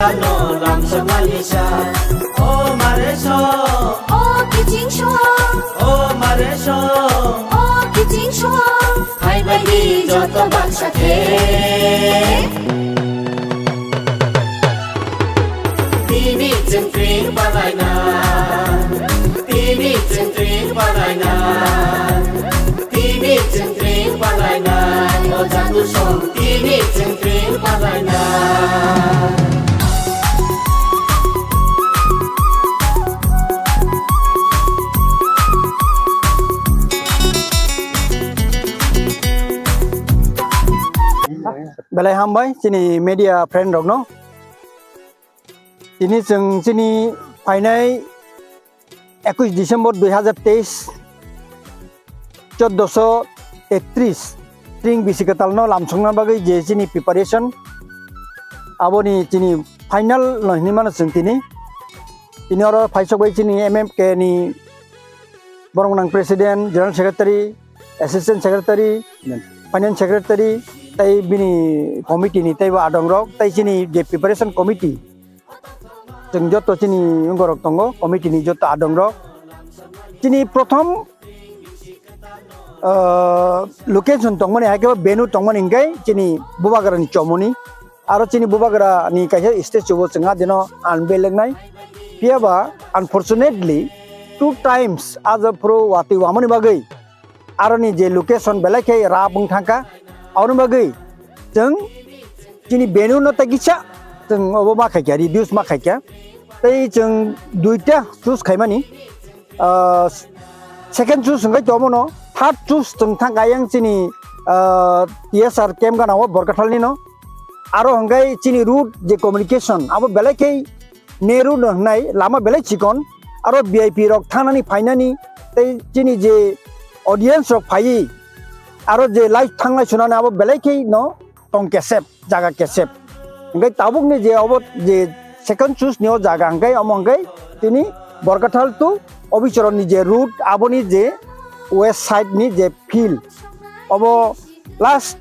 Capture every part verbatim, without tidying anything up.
Ano lamsok malisa, o mare so, o kiching so, o mare so, o kiching so. Phaibaidi joto baksa khe. Tini chwng tring palaina, tini chwng tring palaina, tini chwng tring palaina, o jadu song tini chwng tring palaina. Belai hambai chini media friend rokno. Tini chwng chini phainai ekush December dui hazar teis, choddoso tetris tring bisi kwtalno lamsokna bagwi je chini preparation, aboni chini final no hinwi mano chwng tini. Tini oro phaisok bai chini M M K ni borok nang president, general secretary, assistant secretary, finance secretary, tei bini committee ni teibo adongrok, tei chini je preparation committee, chwng joto chini wngorok tongo, committee ni joto adongrok. Chini prothom, ah, location tongmani, hai khe venue tongmani hingke chini Bubagra ni chomoni. Aro chini Bubagra ni kaisa statue bo chwng adino unveil wngnai. Phiya ba, unfortunately, two times aja phuru watwi wamani bagwi aroni je location belai khe rap wng thangkha. Aboni bagwi chwng chini venue no tei kisa chwng obo ma khaikha, reduce ma khaikha. Tei chwng duita choose khaimani, ah, second choose hwnkhe tomono, third choose chwng thangkha yang chini, ah, T S R camp gana o Borkathal nino. Aro hwnkhe chini route je communication abo belai khe narrow no hwnai, lama belai chikon, aro V I P rok thangnani phainani tei chini je audience rok phaiwi aro je live thanglai sunani abo belai khe no tong kesep, jaga kesep. Hwnkhe tabukni je obo je second choose ni o jaga hwnkhe omo hwnkhe tini Borkathal to Obichoronni je route aboni je west side ni je field obo last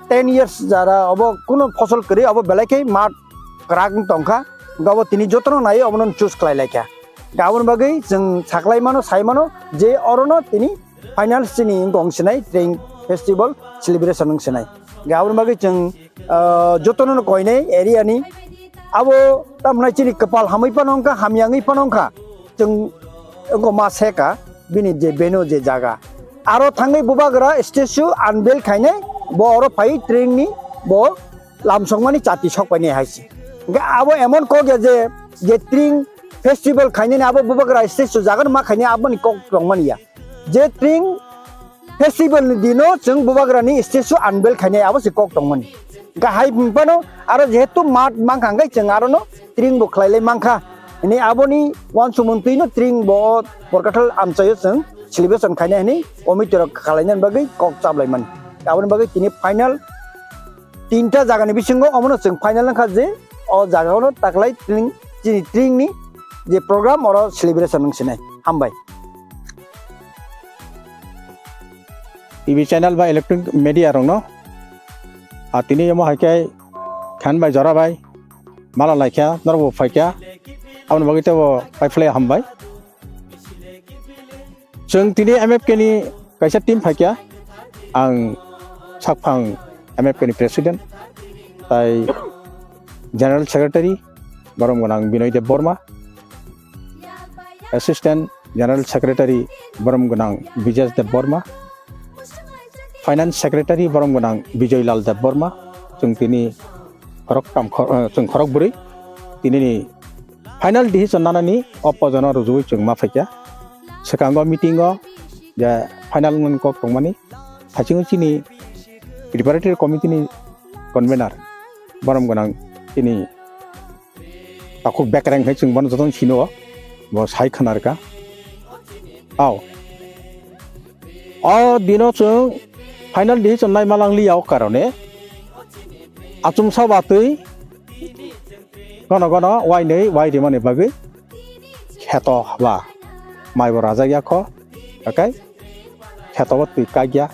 ten years jara obo kuno fosol kwrwi obo belai khe mat kwrak wng tongkha, hwnkhe obo tini jotono naiwi obono choose khlai laikha. Hwnkhe aboni bagwi chwng saklai mano, sai mano je orono tini final chini wngkha wng sinai Tring Festival celebration wng sinai. Hwnkhe aboni bagwi chwng, ah, jotono koinai area ni abo tamnai chini kwpal hamwi phano wngkha, hamya wngwi phano wngkha. Chwng wngkha ma seka bini je venue je jaga. Aro thangwi Bubagra statue unveil khainai, bo oro phai tring ni bo lamsokmani chati sokpainai hai se. Hwnkhe abo emon kok ya je, je tring festival khainani abo Bubagra statue jaga ma khainai aboni kok tongmani ya. Je tring festival ni dino chwng Bubagra ni statue unveil khainai abo se kok tongmani. Hwnkhe hai phano aro jehetu mat mankha hwnkhe chwng arono tring bo khlailai mankha. Hwnwi aboni uansukmung twino tring bo Borkathal amchaio chwng celebration khainai hwnwi committee rok khalainani bagwi kok chaplaimani. Aboni bagwi tini final tinta jagani bisingo omono chwng final wngkha je o jagao taklai tring, chini tring ni je program oro celebration wng sinai. Hambai. T V channel ba electronic media rokno. A tini omo hai khe khan bai jora bai mala lai kha norok bo phai kha. Aboni bagwi tebo pai phlai hambai. Chwng tini M F K ni kaisa team phai kha. Ang sakphang M F K ni president tai general secretary borom gwnang Binoy Deb Borma, assistant general secretary borom gwnang Bijesh Deb Borma, finance secretary borom gwnang Bijoy Lal Deb Borma. Chwng tini khorok tam kho-, eh, chwng khorok bwrwi tini ni final decision nanani o pojono rwjui chwng ma phaikha. Swkango meeting o je final wngmani kok tongmani, haichwng chini preparatory committee ni convener borom gwnang chini takhuk bekreng hai chwng bono jotono sino, bo sai khna rwkha. Ao. O dino chwng final decision nai malang liya o karone achomsa watwi gono gono wainwi wai rimani bagwi kheto ba mai bo rajak ya kho, oke? Kheto bo twi kak ya.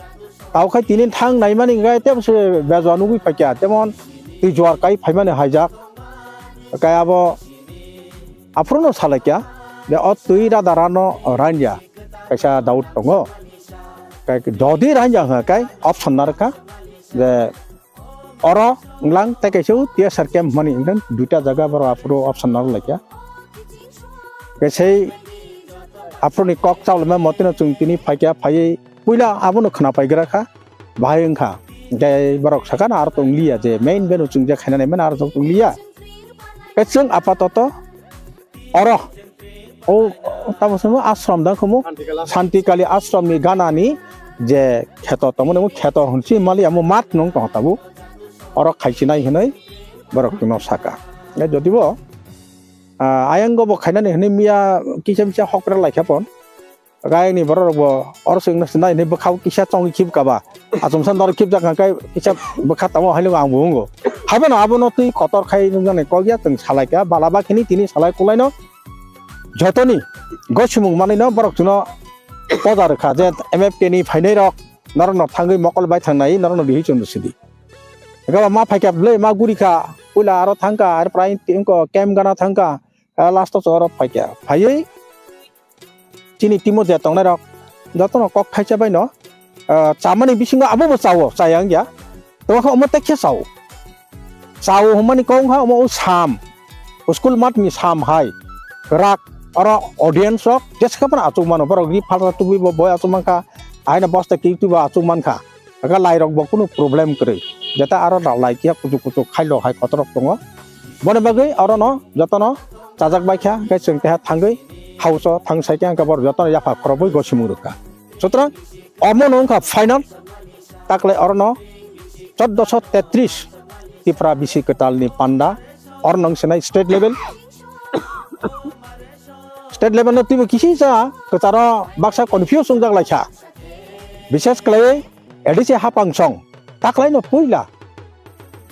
Tao khai tini thang naimani hwnkhe tebo se bejua nugwi phaikha, jemon twi juar kai phaimani haijak. Kai abo aphuru no salai kya, je o twi rada rano ranja, kaisa doubt tongo. Kai jodi ranja hwnkha kai option narwkha, je oro wnglang tei kaisa o T S R camp hwnmani wngkha duita jaga borok aphuru option narwk lai kha. Kai sei aphuruni kok chaulaima motino chwng tini phaikha, phaiwi puila abono khwna paigra kha, bahai wngkha. Hwnkhe borok sakha na aro tongliya je main beno chwng je khaina naimani aro tongliya. Kai chwng apatoto oro o tamo samo ashram da khumu Santikali ashram ni gana ni je kheto tamo nemo kheto hwnsi mali amo mat nung tong tabu oro khaisinai hinui borok no saka. Jodi bo ah, ayang go bo khainani hinui miya kisa misa hokra lai kha pon. Gayang ni borok rok bo oro swng no sinai hinui bwkha o kisa chongwi khib kaba. Achomsa norok khib jak hwnkhe kisa bwkha tamo haino ang bo wngo. Haibo no abo no twi kotor khai nung jani kok ya chwng salai kha bala ba khini tini salai kulai no. Jotoni gosimung manwi no borok chwng no poja rwkha je M F K ni phainai rok norok no thangwi mokol bai thangnai norok no rihwi chwng sidi. Ega ma phaikha bwlai ma gurikha puila aro thangkha aro prai twi wngkha camp gana thangkha last o oro phaikha phaiwi chini timo je tongnai rok jotono kok thaisa bai no chamani bisingo abo bo chawo chaya wngya tongkha omo tekhe chawo chawo hwnmani kok wngkha omo o sam school mat ni sam hai kwrak oro audience rok jesa khe phano achuk mano borok ri phalsa tubui bo boi achuk mankha ahaino bosta kik twi bo achuk mankha. Aka lai rok bo kunu problem kwrwi. Jeta aro da lai kiya kuchuk kuchuk khailo hai kotorok tongo. Boni bagwi aro no joto no chajak bai kha, hwnkhe chwng keha thangwi house o thang sai khe hwnkhe borok joto no yapha khorobwi gosimung rwkha. Sutrang omo no wngkha final. Taklai oro no choddoso tetris Tipra bisi kwtal ni panda oro no wngsinai state level. State level no twibo kisi cha kwcharo baksa confuse wngjak lai kha. Bishes kwlaiwi A D C hapang song taklaino puila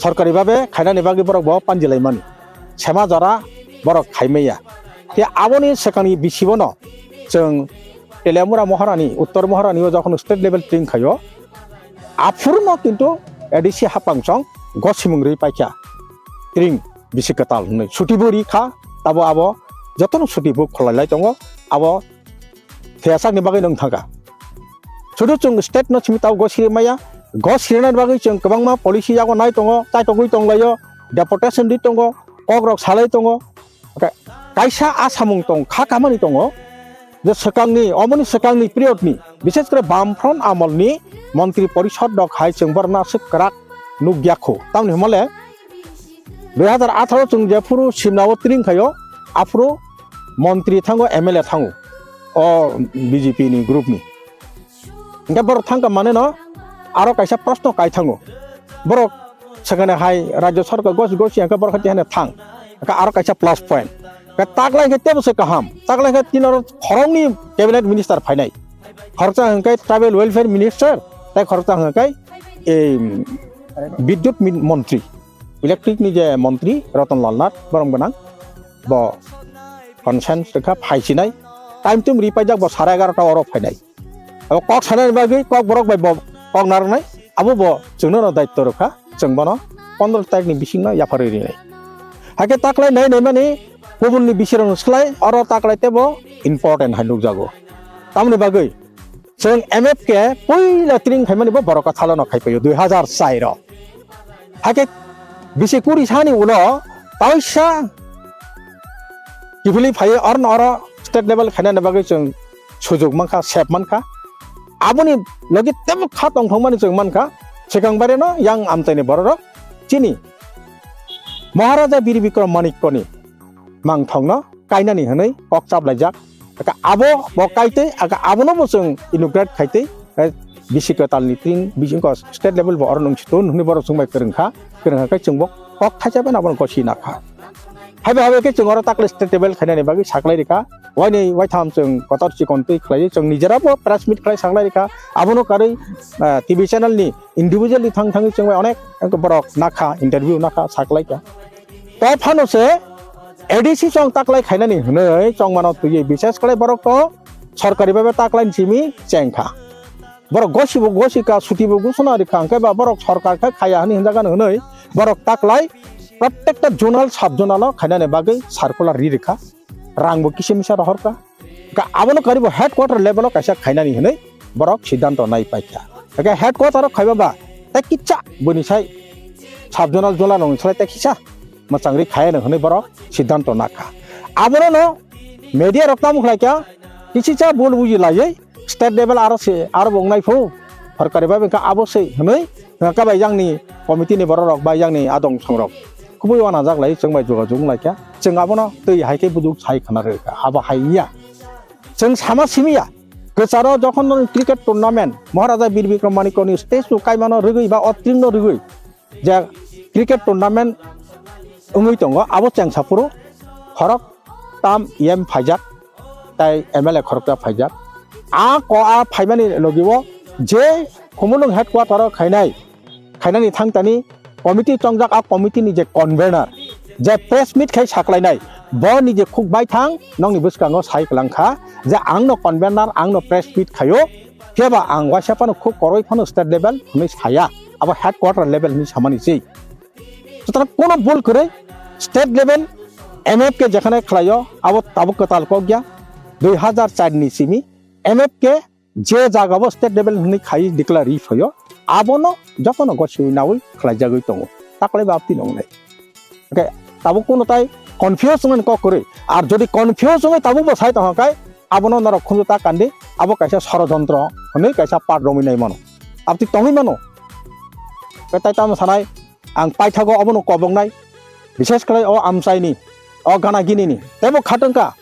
sorkari babe khainani bagwi borok bo panjilaimani sema jora borok khaimaya. Tei aboni swkangni bisibono chwng Teliamura Moharani, Uttor Moharani o jokhon state level tring khaio, aphuruno kintu A D C hapang song gosimung rwi paikha tring bisi kwtal hwnwi suti bo ri kha, tabo abo jotono suti bo khwlai lai tongo, abo theyasakni bagwi nwng thangkha. Sudu chwng state no simi tabo gosiri maya, gosirinani bagwi chwng kwbangma policy yago nai tongo, chaitogwi tonglaio, deportation di tongo, kokrok salai tongo. Ka-, kaisa asamung tong kha kamani tongo je swkangni, omoni swkangni period ni, bishes kore Bamfront amolni Montri Porishod rok hai chwng borokno aswk kwrak nukya kho. Tamni hwnmale dui hazar atharo chwng jephuru Simla o tring khaio, aphuru montri thango, M L A thango o B J P ni group ni. Hingke borok thangka mane no aro kaisa proshno kai thango. Borok sakane hai rajya sarkar gosi gosi hingke borok hati hane thang. Hingke aro kaisa plus point. Hingke taklai hingke tebo se kaham. Taklai hingke tini oro khoroknwi cabinet minister phainai. Khoroksa hingke tribal welfare minister, tei khoroksa hingke, em, bidyut min-, montri, electric ni je montri Ratan Lal Nath, borom gwnang. Bo consent rwkha phaisinai. Time tum ri paijak bo sare egarota oro phainai. Abo kok sanani bagwi kok borok bai bo kok narwknai, abo bo chwngno no daitto rwkha, chwng bono pondro tarikni bisingno yapharwi rinai. Hakhe taklai nai naimani kubunni bisirokno swlai oro taklai teibo important hai nukjago. Tamoni bagwi chwng M F K puila tring khaimani bo borok kwthalo no khaipaio dui hazar char o. Hakhe bisi kuri sani ulo taisa kiphilwi phaiwi oroni oro state level khainani bagwi chwng sujuk mankha, sep mankha. Aboni logi teibo kha tongthokmani chwng mankha. Swkang bareno yang amchaini bororok chini Maharaja Bir Bikram Manikkoni mangthokno kainani hwnwi kok chaplaijak. Aka abo bo kaitwi, aka abono bo chwng inaugurate khaitwi, eh, bisi kwtalni tring, bisi wngkha state level bo oro nung siton hwnwi borok chwngbai kwrwngkha, kwrwngkha khe chwngbo kok thaisa bai abono gosi nakha. Haibai haibai khe chwng oro takle state level khainani bagwi saklai rikha, waini waitham chwng kotor chikon twi khlaiwi chwng nijera bo press meet khlai saklai rikha, abono karwi, eh, T V channel ni individually thang thangwi chwngbai onek borok nakha, interview nakha, saklaikha. Tei phano se A D C chong taklai khainani hwnwi chongmano twiwi, bises khlai borok to sorkari babe taklaini simi chengkha. Borok gosibo gosika, sutibo gusuna rikha, hwnkhe ba borok sorkar khe khaya hwnwi hwnjagan hwnwi borok taklai Prottekta zonal, sub zonal o khainani bagwi circular ri rikha, rangbo kisa misa rohorkha. Ka abono karibo headquarter level o kaisa khainani hinwi borok siddhanto nai paikha. Eke headquarter o khaiba ba tei kisa boni sai sub zonal, zonal rokni sai tei kisa mwchangri khayano hinwi borok siddhanto nakha. Abono no media rok tamo khlaikha, kisicha bul buji laiwi state level aro se, aro bo wngnai phu, sorkari bai wngkha abo se hinwi wngkha bai yang ni committee ni borok rok bai yang ni adong song rok kubui uanajak lai chwng bai jogajog wnglaikha. Chwng abono twi hai khe buduk sai khna rwkha, abo hai wngya. Chwng sama simiya, kwcharo jokhon no cricket tournament, Maharaja Bir Bikram Manikya ni statue kaimano rwgwi ba o tring no rwgwi je cricket tournament wngwi tongo, abo chengsa phuru khorok tam M P phaijak, tai M L A khoroksa phaijak. A ko a phaimani logi o je Khumulwng headquarter o khainai, khainani thangtani committee chongjak, a committee ni je convener, je press meet khai saklainai, bo ni je khuk bai thang, nokni bwskango sai kwlangkha je ang no convener, ang no press meet khaio, phiya ba ang waisa phano khuk koroi phano state level hinwi saya, abo headquarter level hinwi samani se. Sutrang kono bol kwrwi state level M F K jekhane khlaio, abo tabuk kwtal kok ya. Dui hazar char ni simi M F K je jaga bo state level hinwi khai declare ri phaio, abono jotono gosiwi nawi khlaijagwi tongo. Taklai ba apti nongnai. Hwnkhe tabuk kono tai confuse wngmani kok kwrwi. Ar jodi confuse wngwi tabuk bo sai tongkha khai, abono norok khunju ta kandi, abo kaisa sorojontro hinwi kaisa part romwi nai mano. Apti tongwi mano. Hwnkhe tai tamo sanai, ang paithago obono koboknai, bishes khlai o amchaini, o gana ginini, teibo khatungkha.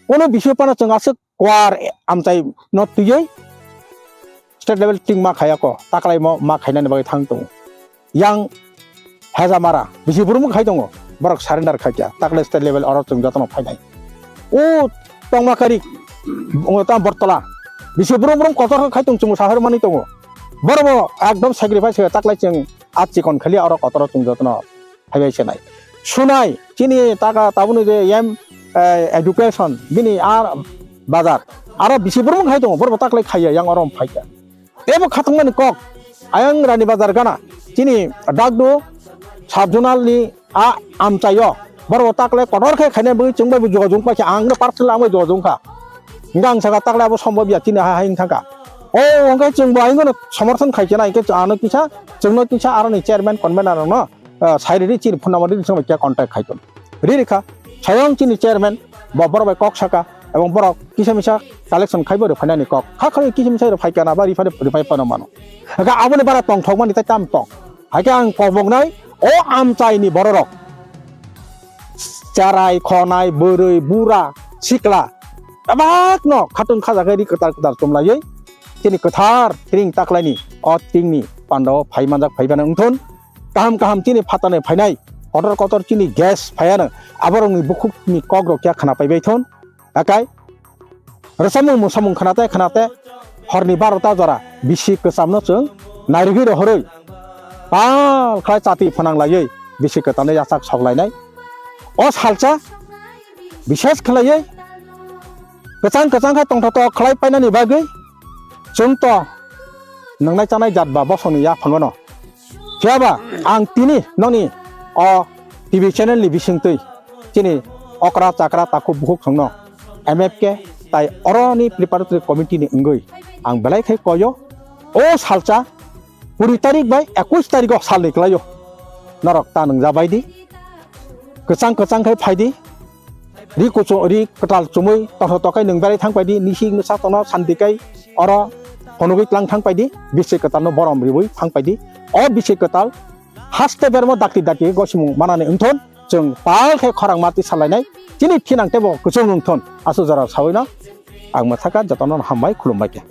Kono bising phano chwng aswk kwar amchai no twiwi state level ting ma khaya ko, taklai mo ma khainani bagwi thang tongo. Yang Hejamara bisi burum khai tongo, borok surrender khai kha, taklai state level oro chwng jotono phainai. O tongma kari, o ta Bortola, bisi burum burum kotor khai tong chwng sahar mani tongo. Borok bo ekdom sacrifice khe taklai chwng a chikon khali oro kotor chwng jotono phaibai se nai. Sunai, chini taka tabukni je yem, eh, education, bini a bazar. Aro bisi burum khai tongo, borok bo taklai khaiya, yang oro phaikha. Teibo khatungmani kok, ayang Rani Bazar gana, chini Dakdu sub zonal ni a amchaio, borok bo taklai kotor khe khaina bagwi chwng bai bo jogajog paikha, ang no personal ang bai jogajog kha. Hingke ang saka taklai abo sombobya chini ha, ha, hing thangkha. O, hingke chwng bo ayang no somorthon khai khe na, hingke ano kisa, chwng no kisa, aro ni chairman, convener rok no, ah, sai riri chini phone number riri chwng bai khe contact khai ton. Riri kha, sayang chini chairman, bo borok bai kok saka, ebong borok kisa misa collection khai bo rw phainani kok. Kha kha kisa misa rw phai kana ba rw phai, rw phai phano mano. Hingke aboni bara tongthok mani tai tam tong. Haikhe ang koboknai o amchaini bororok. Cherai, khonai, bwrwi, bura, sikla. Tabakno khatung khajakhe ri kwtal kwtal chumlaiwi. Chini kwthar tring taklaini o tringni pandao phai manjak phai bana wngthun. Kaham kaham chini phatani phainai. Kotor kotor chini guest phaiano. Aborokni bukhukni kokrok kya khna paibai thun. Akai rwchapmung mwsamung khwnate khwnate horni barota jora bisi kwchamno chwng nairwgwi rohorwi pal khlai chati phwnang laiwi bisi kwtalno yachak sok lainai. O salsa bises khlaiwi kwchang kwchang khe tongthotok khlai painani bagwi chwng to nwngnai chanai jat ba bosongni yaphangono. Phiya ba ang tini nokni o T V channel ni bisingtwi chini okra chakra takhuk bukhuk songno M F K tai oroni preparatory committee ni wngwi ang belai khai koyo. O salsa kuri tarik bai ekush tarik o salni kwlaio norok ta nwngjak bai di, kwchang kwchang khai phai di. Ri kuchung, ri kwtal chumui tongthotok kai nwng belai thang paidi, nisi nwsa tono santi kai oro phunugwi tlang thang paidi, bisi kwtalno borom riwi thang paidi. O bisi kwtal haste bermo dakti dakti gosimung manani wngthon, chwng pal khe khorang mati salainai, chini thinang tebo kwchwng wngthon, aswk jora sawino ang mwthaka jotono hambai khulumbai khe.